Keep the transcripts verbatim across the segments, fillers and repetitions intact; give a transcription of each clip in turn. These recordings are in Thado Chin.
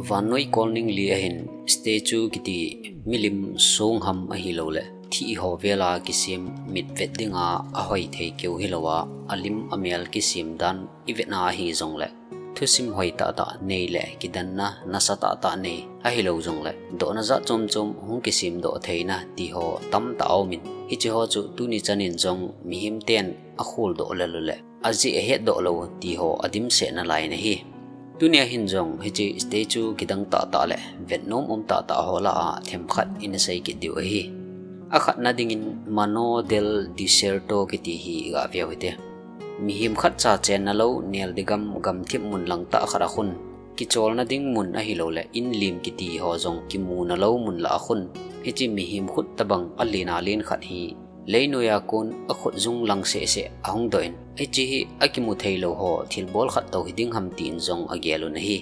Vannoi kolning li ahin statue kiti milim song ham ahilouleh thih ho vela kisem mitvet dinga ahoi thei keu hilouva, alim amel kisem dan ivetna ahi jongleh, thusim hoi tahtah nei le kidanna nasa tahtah nei ahilou jongleh, dohna jat chomchom hung kisem doh theina tiho tamtah aumin, hiche ho chu tuni chanin jong mihem ten akhol doh lel uleh ajeh ahet doh lou tiho adimset nalai in ahi. Tunia hin jong hiche statue kidang tahtah le vetnom um tahtah ho lah a themkhat ina sei kit diu ahi. Akhatna dingin Mano del Desierto kiti hi gah veu hite. Mihem khatcha chenna lou neldi gam gamthip mun langtah khat a khun, kicholna ding mun ahilouleh inlim kiti ho jong kimuna lou mun lah a khun, hiche mihem khut tabang alen alen khat hi leinoiya kon akhut jung lang sehseh ahung doh in, hiche hi akimu theilou ho thilbol khat tou hiding ham tin jong agel un ahi.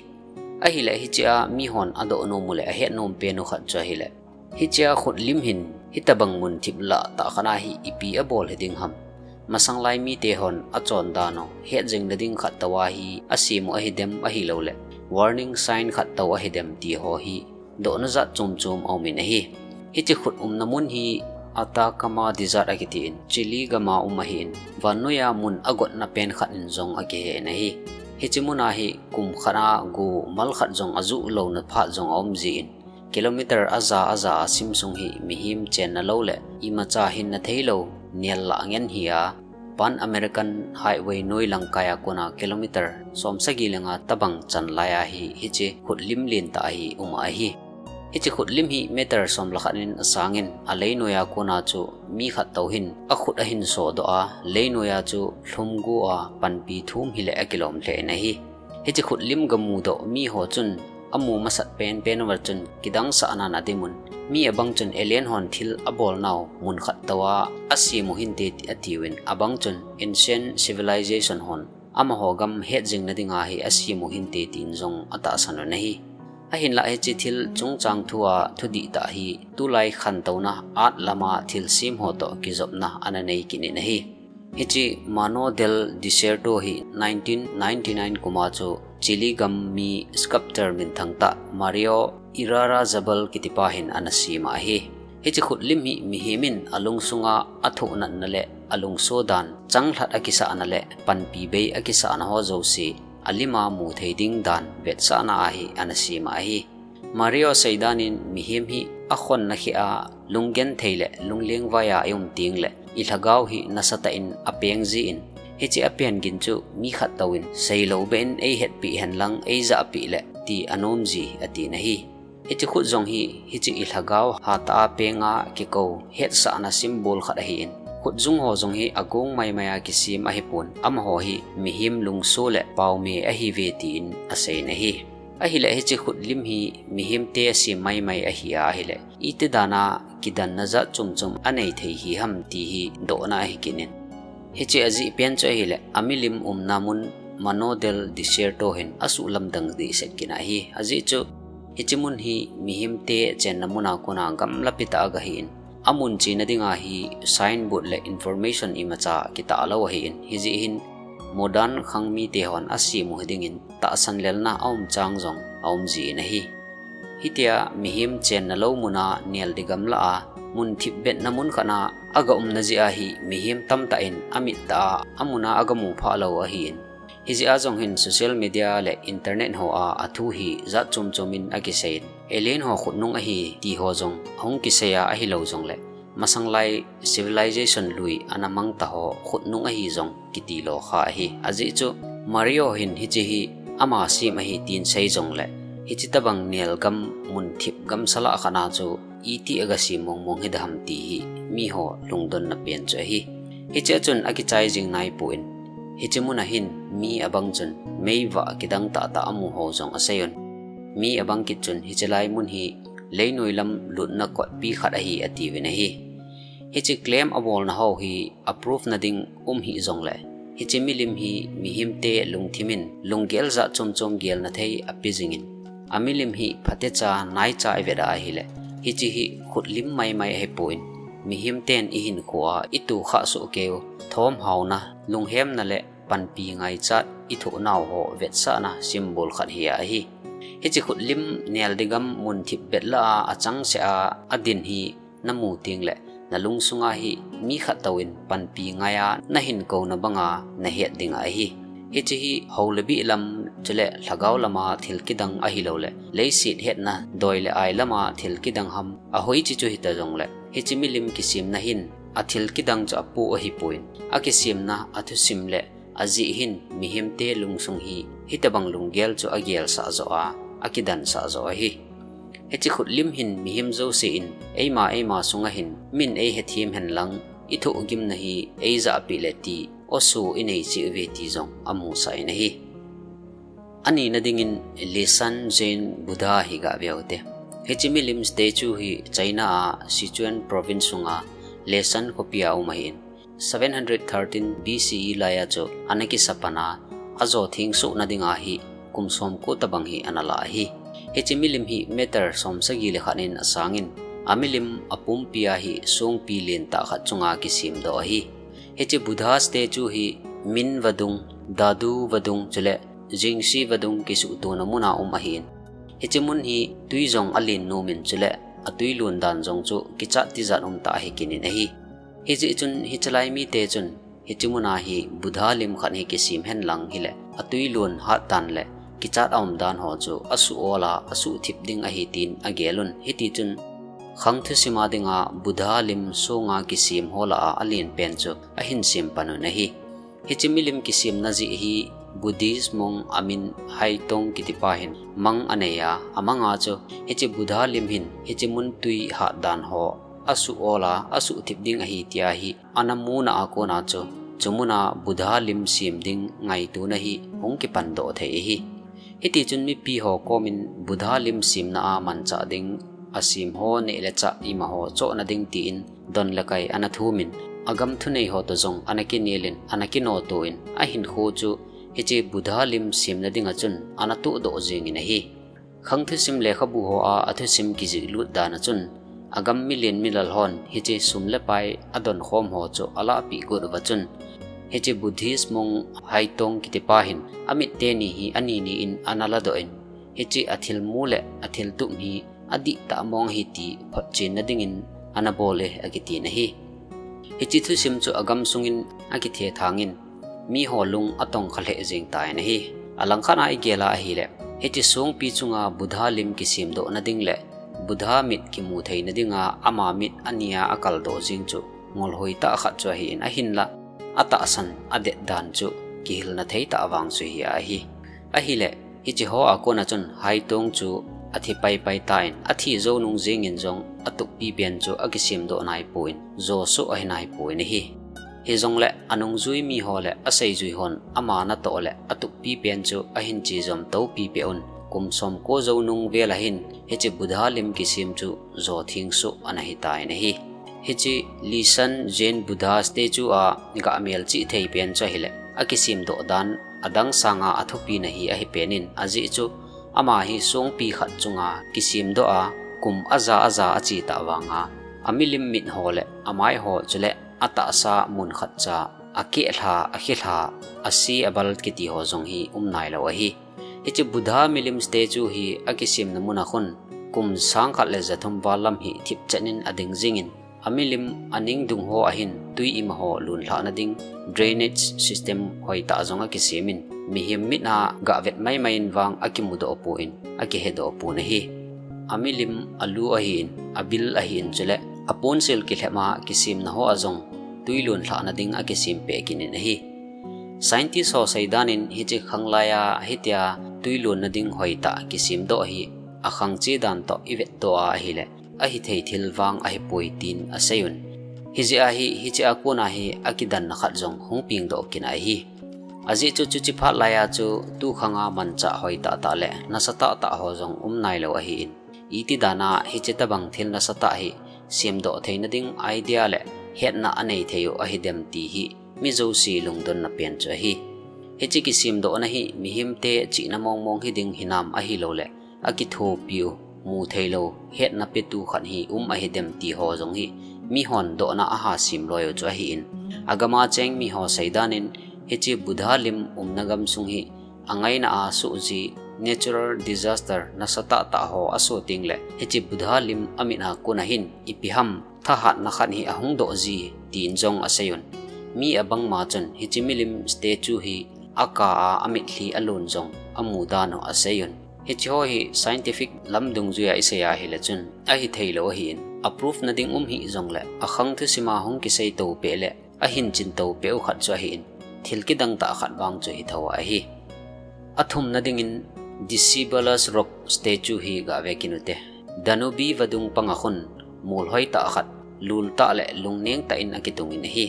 Ahileh hichea mihon adoh nom uleh ahet nom pen u khat chu ahileh, hichea khutlim hin hitabang mun thip lah tah khat a hi ipi abol hiding ham, masanglai mite hon achon dan u hetjing nading khat tou a hi asem u ahidem ahilouleh warning sign khat tou ahidem tiho hi dohna jat chomchom aumin ahi. Hiche khut umna mun hi Atacama Desert akitin, Chile gam a um ahin, vannoiya mun agotna pen khat in jong akihen ahi. Hiche muna hi kum khat a go mal khat jong ajuh louna phat jong aum jin, kilometer aja aja a simsung hi mihem chenna lou le imacha hinna theilou nel lah ngen hi a, Pan American Highway noi langkaiya kona kilometer somsagi le nga tabang chanlaiya hi hiche khutlim lentah hi um ahi. Hiche khutlim hi meter som le khat in asangin, aleinoiya kona chu mi khat tou hin akhut ahin sodoh a, leinoiya chu lhumgu a panpi thum hileh akilom lheh in ahi. Hiche khutlim gamudoh miho chun amu masat penpen uva chun kidangsahnan adimun, mi abang chun alien hon thil abolnau mun khat tou a asem u hinte atiuvin, abang chun ancient civilization hon amaho gam hetjing nadinga hi asem u hinte tin jong atahsan un ahi. Ahinlah hiche thil chungchang thua thudihtah hi tulai khantouna art lama thilsem ho toh kijopna ana nei kit in ahi. Hiche Mano del Desierto hi nineteen ninety-nine kuma chu Chile gam mi sculptor minthangtah Mario Irarrázabal kitipa hin ana sem ahi. Hiche khutlim hi mihem in alungsunga athohnatna le alungso dan changlhat akisahna le panpi bei akisahna ho jouse alima mu thei ding dan vetsahna a hi ana sem ahi. Mario seidan in mihem hi akhonna kheh a lunggenthei le lunglengvai a ium tengleh ilhagao hi nasatah in apeng jin, hiche apen gin chu mi khat tou in seilou beh in eihetpeh henlang eijahpeh le ti anom ji atin ahi. Hiche khut jong hi hiche ilhagao hatah a penga kikou hetsahna symbol khat ahin, khutjung ho jong hi agong maimai a kisem ahipon, amaho hi mihem lungso le paome ahiuve tin aseiyin ahi. Ahileh hiche khutlim hi mihemte asem maimai ahi a ahileh, iti dan a kidanna jat chomchom anei thei hi ham ti hi dohna ahi kit in. Hiche ajeh pen chu ahileh, amilim umna mun Mano del Desierto hin asuhlamdang dehset kit ahi. Ajeh chu hiche mun hi mihemte chenna muna kona gamlapi tah a gahin, amun chena dinga hi signboard le information imacha kitah lou ahin, hijeh hin modern khang mite hon asem u hidingin tahsan lelna aumchang jong aum jin ahi. Hitia mihem chenna lou muna neldi gamlah a mun thipbetna mun khat a aga umna jeh a hi mihem tamtah in amit tah a amuna agamu phah lou ahin, hijeh a jong hin social media le internet ho a athu hi jat chomchom in akiseiyin, alien ho khutnung ahi tiho jong ahung kiseiya ahilou jongleh masanglai civilization lui ana mangta ho khutnung ahi jong kiti lokha ahi. Ajeh chu Mario hin hiche hi ama sem ahi tin sei jongleh, hiche tabang nelgam mun thip gamsa lah khat a chu iti agasem mongmong hidam ham ti hi miho lungdonna pen chu ahi. Hichea chun akichai jing naipon, hiche muna hin mi abang chun meivah kidang tahtah amu ho jong aseiyun, mi abang kit chun hiche lai mun hi leinoi lam lutna kotpi khat ahi atiuvin ahi. Hiche claim abolna ho hi a proof na ding um hih jongleh, hiche milim hi mihemte lungthim in lunggel jat chomchom gelna thei ape jingin, amilim hi phatecha naicha ivet a ahileh, hiche hi khutlim maimai ahipon, mihemten ihinkhoa itoh khah sohkeiu thomhaona, lunghemna le panpi ngaichat ithohnau ho vetsahna symbol khat hi ahi. Hiche khutlim nel ding gam mun thipbeh lah a achangseh a adin hi namu tengleh, nalungsunga hi mi khat touvin panpi ngaiya nahin kouna banga nahet ding ahi. Hiche hi hou le bih lam chuleh lhagao lama thil kidang ahilouleh, leiset hetna doi le ai lama thil kidang ham, ahoiche chu hita jongleh, hiche milim kisemna hin athil kidang chu apoh ahipon, akisemna, athusim le ajeh hin mihemte lungsung hi hitobang lunggel chu agelsah joh a, akidansah joh ahi. Hiche khutlim hin mihem jousen eima eima sunga hin min eihethem henlang, ithohgimna hi eijahpeh le ti oso inei cheh uve ti jong amusah in ahi. Anina dingin Lisan Zen Buddha hi gaveu hite. Hiche milim statue hi China a Sichuan province sunga Lisan khopia um ahin, seven hundred thirteen B C E laiya chu ana kisapan a, ajo thengsohna dinga hi kum somko tobang hi ana lah ahi. Hiche milim hi meter somsagi le khat in asangin, amilim apumpia hi songpi lentah khat chunga kisemdoh ahi. Hiche Buddha statue hi Min vadung, Dadu vadung chuleh Jingshi vadung kisuhtona muna um ahin, hiche mun hi twi jong alen nomin chuleh atwi lon dan jong chu kichat tijat umtah ahi kit in ahi. Hijeh chun hiche lai mite chun hiche muna hi Buddha lim khat hi kisem henlang hileh, atwi lon hatdan le kichat aumdan ho chu asuh ol a asuhthip ding ahi tin agel un. Hitichun khang thusima dinga Buddha lim songa kisem ho lah a alenpen chu ahin sem pan un ahi. Hiche milim kisemna jeh hi Buddhist monk amin Haitong kitipa hin mang anei a, amanga chu hiche Buddha lim hin hiche mun twi hatdan ho asuh ol a asuhthip ding ahi tia hi ana muna a kona chu, chumuna Buddha lim sem ding ngaitona hi hung kipandoh thei ahi. Hitichun mipi ho komin Buddha lim semna a manchah ding, asem ho neh le chah imaho chohna ding tin don le kai ana thumin, agam thunei ho toh jong ana kinelin, ana kinotoin, ahinkho chu hiche Buddha lim semna dinga chun ana tohdoh jengin ahi. Khang thusim lekhabu hoa athusim kijihlut dan a chun, agam milen milal hon hiche sum le pai adonkhom ho chu alahpeh got uva chun, hiche Buddhist monk Haitong kitipa hin amit teni hi ani ni in ana ladoh in, hiche athilmu le athiltup hi adihtah mong ahi ti photchenna dingin ana bol e akitin ahi. Hiche thusim chu agam sungin akithethangin, miho lung atongkha lheh jeng tan ahi. Alangkhat a igel a ahileh, hiche songpi chunga Buddha lim kisemdohna ding le Buddha mit kimu theina dinga ama mit ania akaldoh jeng chu ngol hoitah khat chu ahin, ahinla atahsan adet dan chu kihilna theitah vang chu hi ahi. Ahileh, hiche hoa kona chun Haitong chu athi paipai tan, athi jou nung jengin jong atuppi pen chu akisemdoh naipon, josoh ahi naipon ahi. Hijongleh anungjui miho le aseijui hon ama natoh le atuppi pen chu ahin chejom toupipeh un, kum somko jou nung vel ahin hiche Buddha lim kisem chu jo thengsoh ana hitan ahi. Hiche Lisan Zen Buddha statue a gah melchih thei pen chu ahileh, akisemdoh dan adang sanga athupina hi ahipen in, ajeh chu ama hi songpi khat chunga kisemdoh a, kum aja aja achetah vanga, amilim mit ho le amai ho chuleh atahsa mun khatcha, akehlha, akhilha, ase abal kiti ho jong hi um nailou ahi. Hiche Buddha milim statue hi akisemna muna khun kum sangkhat le jathum val lam hi thipchet in ading jengin, amilim aning dung ho ahin twi imaho lonlhahna ding drainage system hoitah jong akisemin, mihem mit a gahvet maimai in vang akimudoh pon, akihedoh pon ahi. Amilim alu ahin, abil ahin chuleh aponsil kilhep a kisemna hoa jong twi lonlhahna ding akisempeh kit in ahi. Scientist ho seidan in hiche khanglai a hitia twi lonna ding hoitah kisemdoh hi akhangche dan toh ivetdoh a ahileh, ahithei thil vang ahipoi tin aseiyun. Hijeh a hi, hiche a kona hi akidanna khat jong hung pengdoh kit ahi. Ajeh chu chuche phat laiya chu tukhanga manchah hoitah tah le nasatah tah ho jong um nailou ahin, iti dan a hiche tobang thil nasatah hi semdoh theina ding idea le hetna anei thei u ahidem ti hi mi jouse lungdonna pen chu ahi. Hiche kisemdohna hi mihemte chihna mongmong hiding hinam ahilouleh, akithopiu, mutheilou, hetna petu khat hi um ahidem ti ho jong hi mihon dohna aha semloi u chu ahin, agama cheng miho seidan in hiche Buddha lim umna gamsung hi angaina a suhji natural disaster nasatah tah ho asoh teng le hiche Buddha lim amit a kon a hin ipi ham thahatna khat hi ahung doh ji tin jong asei un. Mi abang ma chun hiche milim statue hi akah a amitlhi alon jong amu dan u asei un. Hiche ho hi scientific lam dungjuia isei a hile chun ahi thei lou ahin, a proof na ding um hih jongle akhang thusim a hung kisei to peh le ahin chin to peh u khat chu ahin, thil kidang tah khat vang chu hi tho ahi. Athumna dingin Decebalus rock statue hi gave kit ute. Danube vadung panga khun mol hoi tah khat, lul tah le lungneng tah in akitung in ahi.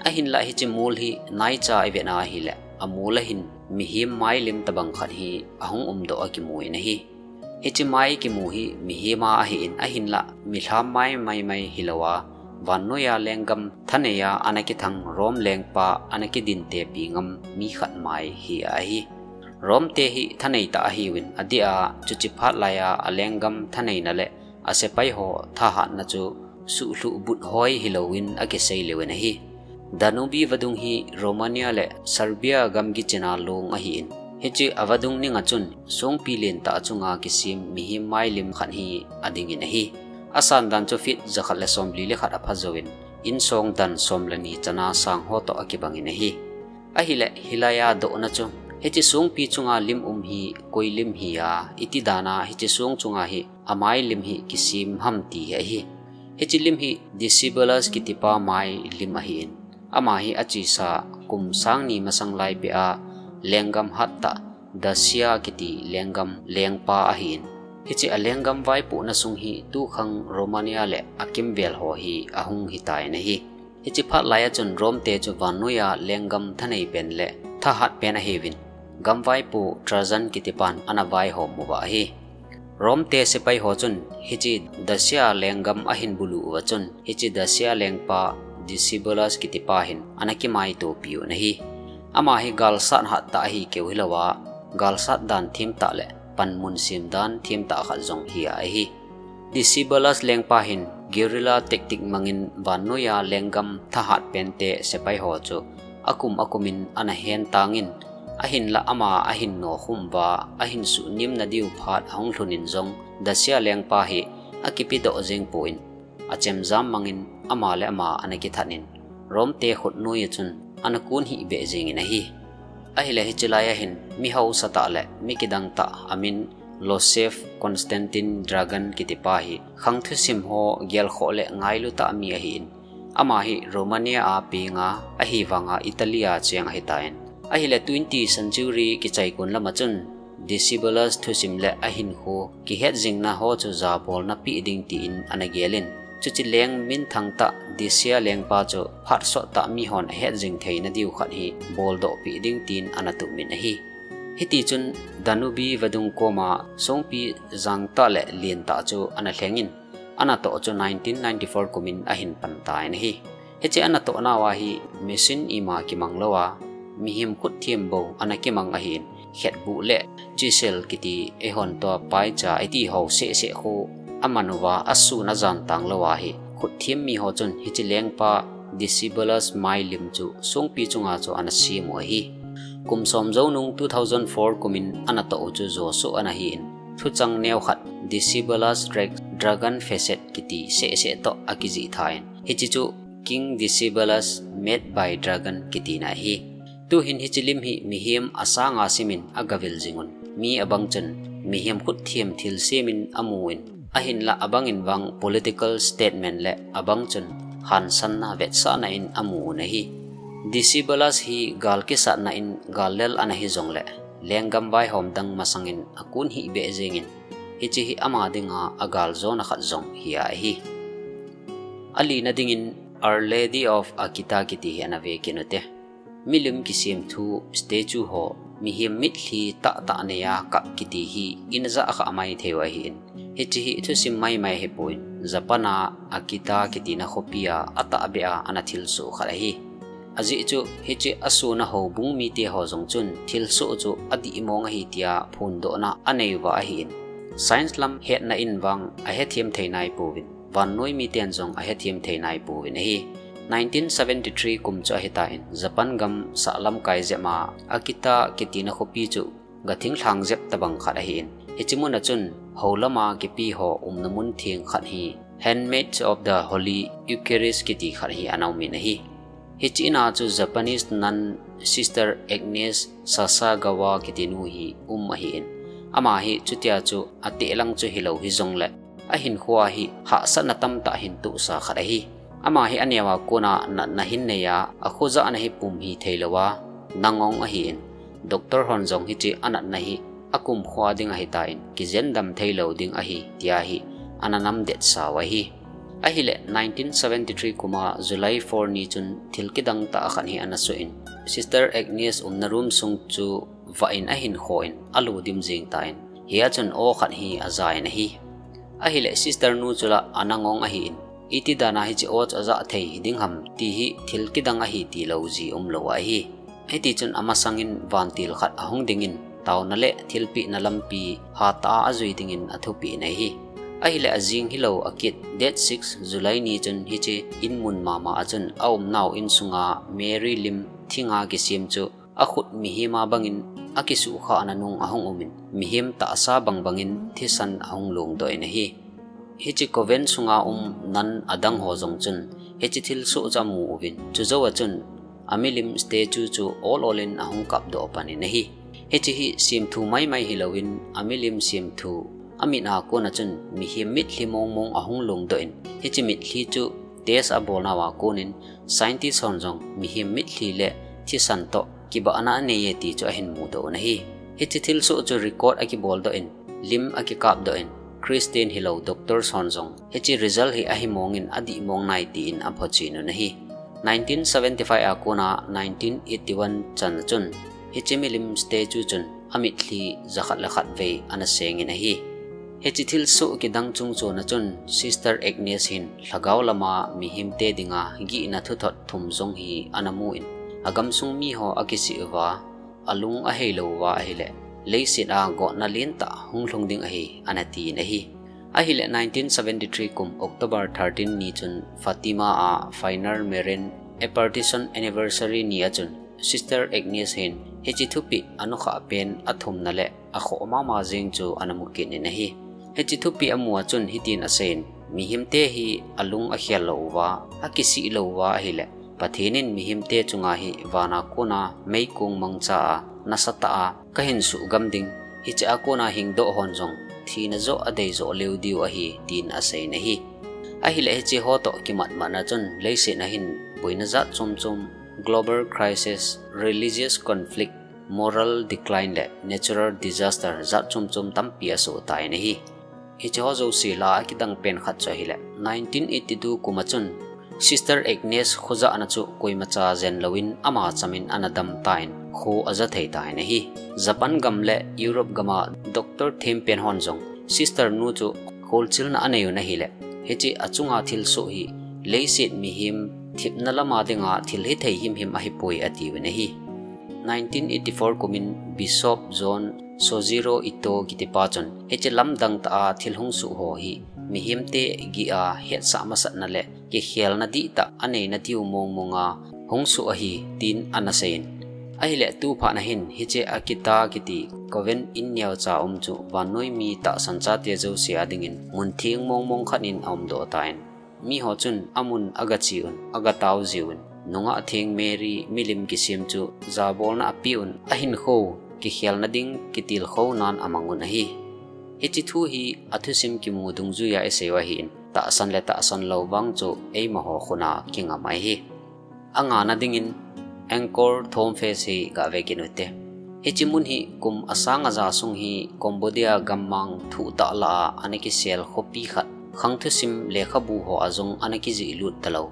Ahinlah hiche mol hi naicha ivet na ahile, amol a hin mihem mai lim tabang khat hi ahung umdoh akimu in ahi. Hiche mai kimu hi mihem a ahin, ahinlah milham mai maimai hilou a, vannoiya lenggam thanei a ana kithang Rome lengpa ana kidinte pi ngam mi khat mai hi ahi. Rome te hi thanei tah ahiuvin, adeh a chuche phat laiya alenggam thaneina le asepai ho thahatna chu suhlhuh but hoi hilouvin akisei lheh in ahi. Danube vadung hi Romania le Serbia gamgi china long ahin, hiche avadung ninga chun songpi lentah chunga kisem mihem mai lim khat hi ading in ahi. Asan dan chu feet jakhat le somli le khat apha jouvin, insong dan som le ni chana sang ho toh akibang in ahi. Ahile hilaiya dohna chu, hiche songpi chunga lim um hi koi lim hia, iti dan a hiche song chunga hi amai lim hi kisem ham ti hi ahi. Hiche lim hi Decebalus kitipa mai lim ahin, ama hi achesa kum sang ni masang lai peh a lenggam hat tah Dacia kiti lenggam lengpa ahin, hiche alenggam vaipohna sung hi tukhang Romania le akimvel ho hi ahung hitan ahi. Hiche phat laiya chun Rome te chu vannoiya lenggam thanei pen le thahat pen ahiuvin, gamvaipo Trajan kitipan ana vaihom uva ahi. Rome te sepai ho chun hiche Dacia lenggam ahin bulu uva chun, hiche Dacia lengpa Decebalus kitipa hin ana kimaitopi un ahi. Ama hi galsat hat tah ahi keu hilou a, galsat dan themtah le panmun sem dan themtah khat jong hi ahi. Decebalus lengpa hin guerrilla tactic mangin vannoiya lenggam thahat pente sepai ho chu akum akumin ana hentangin, ahinlah ama ahin nokhum uva, ahin suhnem nadiu phat ahung lhun in jong Dacia lengpa hi akipedoh jeng pon, achemjam mangin ama le ama ana kithat in, Rome te khutnoi a chun ana kon hihbeh jeng in ahi. Ahile hiche laiya hin mi haosa tah le mi kidang tah amin Joseph Constantine Dragan kitipa hi khang thusim ho gelkhoh le ngailu tah mi ahin, ama hi Romania a penga ahivanga Italy a cheng ahitan. Ahile twenty century kichai kon lama chun Decebalus thusim le ahinkho kihet jingna ho chu jabolna peh ding tin ana gelin, chuche leng minthang tah Dacia lengpa chu phat sot tah mihon ahet jing theina diu khat hi boldoh peh ding tin ana tup in ahi. Hitichun Danube vadung koma songpi jangtah le lentah chu ana lhengin, anatoh chu nineteen ninety-four kumin ahin pantan ahi. Hiche anatoh nauva hi machine ima kimang louva, mihem khutthem bou ana kimang ahin, khetbuh le chisel kiti eihon toh paicha iti ho sehseh khu aman uva, asun ajan tang louva hi khutthem miho chun hiche lengpa Decebalus mai lim chu songpi chunga chu ana sem u ahi. Kum som jou nung two thousand four kumin anatoh u chu josoh ana hin, thuchang neo khat Decebalus Rex Dragon Facet kiti sehseh toh akijih than, hiche chu King Decebalus Made by Dragon kitina ahi. Tuhin hiche lim hi mihem asanga simin agavil jingun, mi abang chun mihem khutthem thilsemin amun, ahinlah abangin vang political statement le abang chun hansanna vetsahna in amun ahi. Decebalus hi gal kisatna in gal lel ana hijongle, lenggam vaihom dang masangin akon hihbeh jengin, hiche hi ama dinga agal jona khat jong hi ahi. Alina dingin Our Lady of Akita kiti hi ana ve kit ute. Milim kisemthu statue ho, mihem mitlhi tahtah neiya kap kiti hi ina jah kha maithei u ahin, hiche hi thusim maimai ahipon, Japan a Akita kitina khopia atahbeh a ana thilsoh khat ahi. Ajeh chu hiche asona houbung mite ho jong chun thilsoh chu adih mong ahi tia phondohna anei uva ahin, science lam hetna in vang ahethem thei naipouvin, vannoi miten jong ahethem thei naipouvin ahi. Nineteen seventy-three kum chu ahitan, Japan gam sahlamkai jep a Akita kitina khopi chu gathing lhang jep tabang khat ahin. Hiche mun a chun, houlama kipi ho umna mun theng khat hi, Handmaids of the Holy Eucharist kiti khat hi ana um in ahi. Hiche in a chu Japanese nun Sister Agnes Sasagawa kiti nu hi um ahin. Ama hi chutia chu ateh lang chu hilou hijongle, ahinkhoa hi hahsatna tamtah hin tohsa khat ahi. Ama hi aneo a kona natna hin nei a, akhojahna hi pum hithei lou a, nangong ahin. Doctor hon jong hiche anatna hi akumkhoa ding ahitan, kijen dam thei lou ding ahi, tia hi ana namdet sau ahi. Ahile nineteen seventy-three kum a July four ni chun thil kidang tah khat hi ana soh in, Sister Agnes umna room sung chu vah in ahin khoh in, aludim jeng tan, hia chun aw khat hi aja in ahi. Ahile Sister nu chu la anangong ahin, iti dan a hiche aw chu ajah thei hiding ham ti hi thil kidang ahi tilou ji umlou ahi. Hiti chun amasang in vantil khat ahung ding in, taona le thilpehna lampi hatah a ajui ding in athupeh in ahi. Ahile ajing hilou akit, date six July ni chun hiche in mun mama a chun aumnau in sunga Mary lim thinga kisem chu akhut mihem a bang in akisuhkhahna nung ahung um in, mihem tahsa bang bang in thisan ahung longdoh in ahi. Hiche convent sunga um nun adang ho jong chun hiche thilsoh chu amu uvin, chujou a chun amilim statue chu ol ol in ahung kapdoh pan in ahi. Hiche hi semthu maimai hilouvin, amilim semthu, amit a kona chun mihem mitlhi mong mong ahung longdoh in, hiche mitlhi chu test abolnau a kon in, scientist hon jong mihem mitlhi le thisan toh kibahna anei e ti chu ahin mudoh un ahi. Hiche thilsoh chu record akiboldoh in, lim akikapdoh in, Christian hilou doctor hon jong hiche result hi ahimong in adihmong nai tin aphochen un ahi. Nineteen seventy-five a kona nineteen eighty-one chan a chun hiche milim statue chun amitlhi jakhat le khat vei ana seng in ahi. Hiche thilsoh kidang chungchon a chun Sister Agnes hin lhagao lama mihemte dinga gihna thuthot thum jong hi ana mu in, agamsung miho akisih uva, alung ahei lou uva ahile, leiset a gotna lentah hung lhung ding ahi, ana ti in ahi. Ahile nineteen seventy-three kum October thirteen ni chun Fatima a final Meren Apparition Anniversary ni a chun Sister Agnes hin hiche thupeh anokhah pen athumna le akhoh mama jeng chu ana mu kit in ahi. Hiche thupeh amu a chun hitin asei in, mihemte hi alung akhel lou uva, akisih lou uva ahile, Pathen in mihemte chunga hi vana kona meikong mangcha a nasatah a kahin suhgam ding, hiche a kona hingdoh hon jong thina joh adei joh leu diu ahi, tin asei in ahi. Ahile hiche ho toh kimatmat na chun leiset a hin boina jat chom chom, global crisis, religious conflict, moral decline le natural disaster jat chom chom tampi asoh tan ahi. Hiche ho jouse lah a kidang pen khat chu ahile, nineteen eighty-two kum a chun Sister Agnes khojahna chu koimacha jen louvin ama chamin ana dam tan, kho aja thei tan ahi. Japan gam le Europe gam a doctor them pen hon jong Sister nu chu kholchilna anei un ahile, hiche achunga thilsoh hi leiset mihem thepna lama dinga thil hithei himhim ahipoi atiuvin ahi. Nineteen eighty-four kum in Bishop John Sojiro Ito kitipa chun hiche lamdang tah a thil hung soh ho hi mihemte gih a hetsah masatna le kikhelna dihtah aneina diu mong mong a hung soh ahi, tin ana sei in. Ahile tuphat na hin hiche Akita kiti convent in neocha um chu vannoi mi tahsan chate jouse a dingin mun theng mong mong khat in aumdoh tan. Miho chun amun agache un, agatao jiuvin, Nungah Theng Mary milim kisem chu jabolna apeh un, ahinkho kikhelna ding kitilkhou nan amang un ahi. Hiche thu hi athusim kimu dungjui a isei u ahin, tahsan le tahsan lou vang chu eimaho khut a kingam ahi. Angana dingin Angkor Thom Face hi gave kit ute. Hiche mun hi kum asang aja sung hi Cambodia gammang thuhtah lah a ana kisel khopi khat, khang thusim lekhabu ho a jong ana kijih lut talou,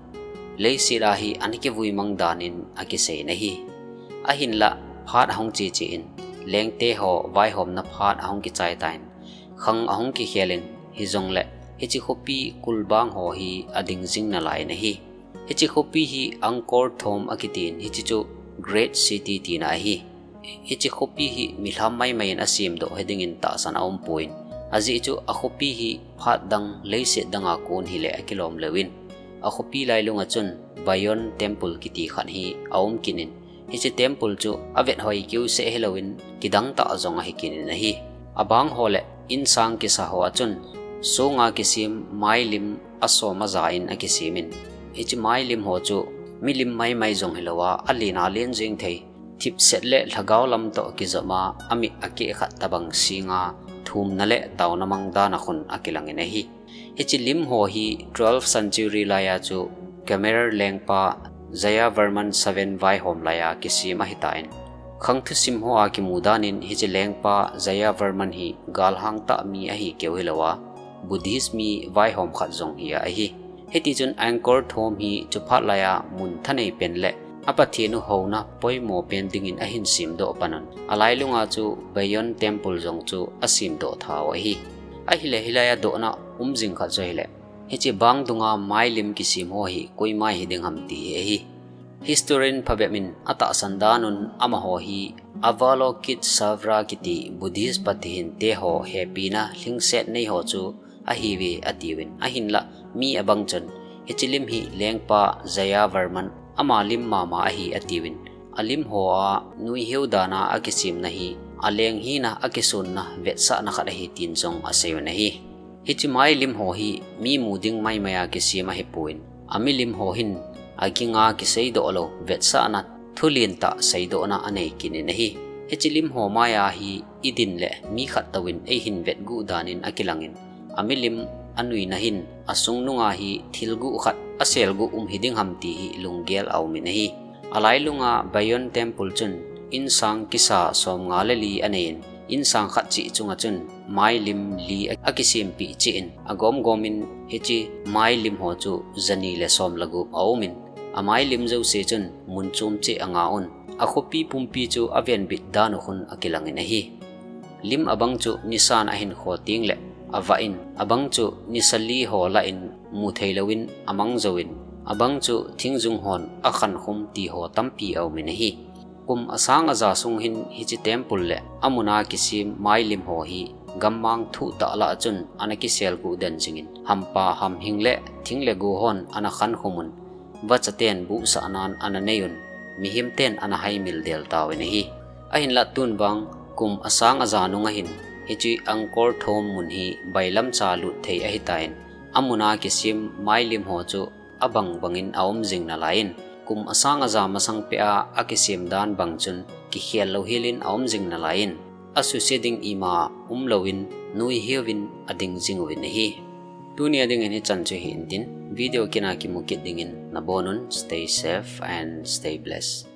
leiset a hi ana kivui mang dan in akisei in ahi. Ahinlah phat ahung che che in, lengte ho vaihomna phat ahung kichai tan, khang ahung kikhel in, hijongle hiche khopi kulbang ho hi ading jing nalai in ahi. Hiche khopi hi Angkor Thom akitin, hiche chu Great City tina ahi. Hiche khopi hi milham maimai in asemdoh hi dingin tahsan aumpon, ajeh chu akhopi hi phat dang leiset danga kon hile akilom louvin, akhopi lailunga chun Bayon Temple kiti khat hi aum kit in, Hiche temple chu avet hoi keu seh hilouvin kidang tah jong ahi kit in ahi. Abang ho le insang kisa ho a chun sunga kisem mailim asom aja in akisem in, hiche mailim ho chu milim maimai jong hilouva, alen alen jeng thei, thipset le lhagao lam toh kijom a, amit akeh khat tabang senga thumna le taona mang dan a khun akilang in ahi. Hiche lim ho hi twelfth century laiya chu Khmer lengpa Jayavarman seven vaihom laiya kisem ahitan, khang thusim hoa kimu dan in hiche lengpa Jayavarman hi galhang tah mi ahi keu hilouva, Buddhist mi vaihom khat jong hi ahi. Hitichun Angkor Thom hi chuphat laiya mun thanei pen le a Pathen u houna poimo pen dingin ahin semdoh pan un, alailunga chu Bayon Temple jong chu asemdoh tha u ahi. Ahile hilaiya dohna um jing khat chu ahile, hiche bang dunga mailim kisem ho hi koima hi ding ham ti hi ahi. Historian phabep in atahsan dan un amaho hi Avalokitesvara kiti Buddhist pathen te ho hepina lhingset nei ho chu ahiuve atiuvin, ahinlah mi abang chun hiche lim hi lengpa Jayavarman ama lim mama ahi atiuvin, alim hoa nuiheu dana akisemna hi aleng hina akisonna vetsahna khat ahi tin jong aseiyun ahi. Hiche mailim ho hi mi mu ding maimai a kisem ahipon, amilim ho hin aginga kiseidoh lou vetsahna thulen tah seidohna anei kit in ahi. Hiche lim ho maiya hi idin le mi khat touvin eihin vetguh dan in akilangin, amilim anuina hin asungnunga hi thil guh khat aselguh um hi ding ham ti hi lunggel aum in ahi. Alailunga Bayon Temple chun insang kisa somnga le li anei in, insang khat cheh chunga chun mailim li akisempeh cheh in, agomgom in hiche mailim ho chu jani le som le gup aum in, amailim jouse chun mun chom cheh anga un, akhopi pumpi chu avenbit dan u khun akilang in ahi. Lim abang chu nisan ahin kho teng le avah in, abang chu nisa li ho lah in mu theilouvin amang jouvin, abang chu thingjung hon akhankhum ti ho tampi aum in ahi. Kum asang aja sung hin hiche temple le amuna kisem mailim ho hi gammang thuhtah lah a chun ana kiselguh den jingin, hampa hamhing le thing le go hon ana khankhum un, vachaten buhsahnan ana nei un, mihemten ana haimil del tauvin ahi. Ahinlah tun vang kum asang aja nunga hin hiche Angkor Thom mun hi bailamcha lut thei ahitan, amuna kisem mailim ho chu abang bangin aum jing nalaiyin, kum asang aja masang peh a akisem dan bang chun kikhel louhel in aum jing nalaiyin, asuse ding ima umlouvin nuiheuvin ading jing uvin ahi. Tunia dingin hichan chu hitin, video kit a kimu kit dingin nabonun, stay safe and stay blessed.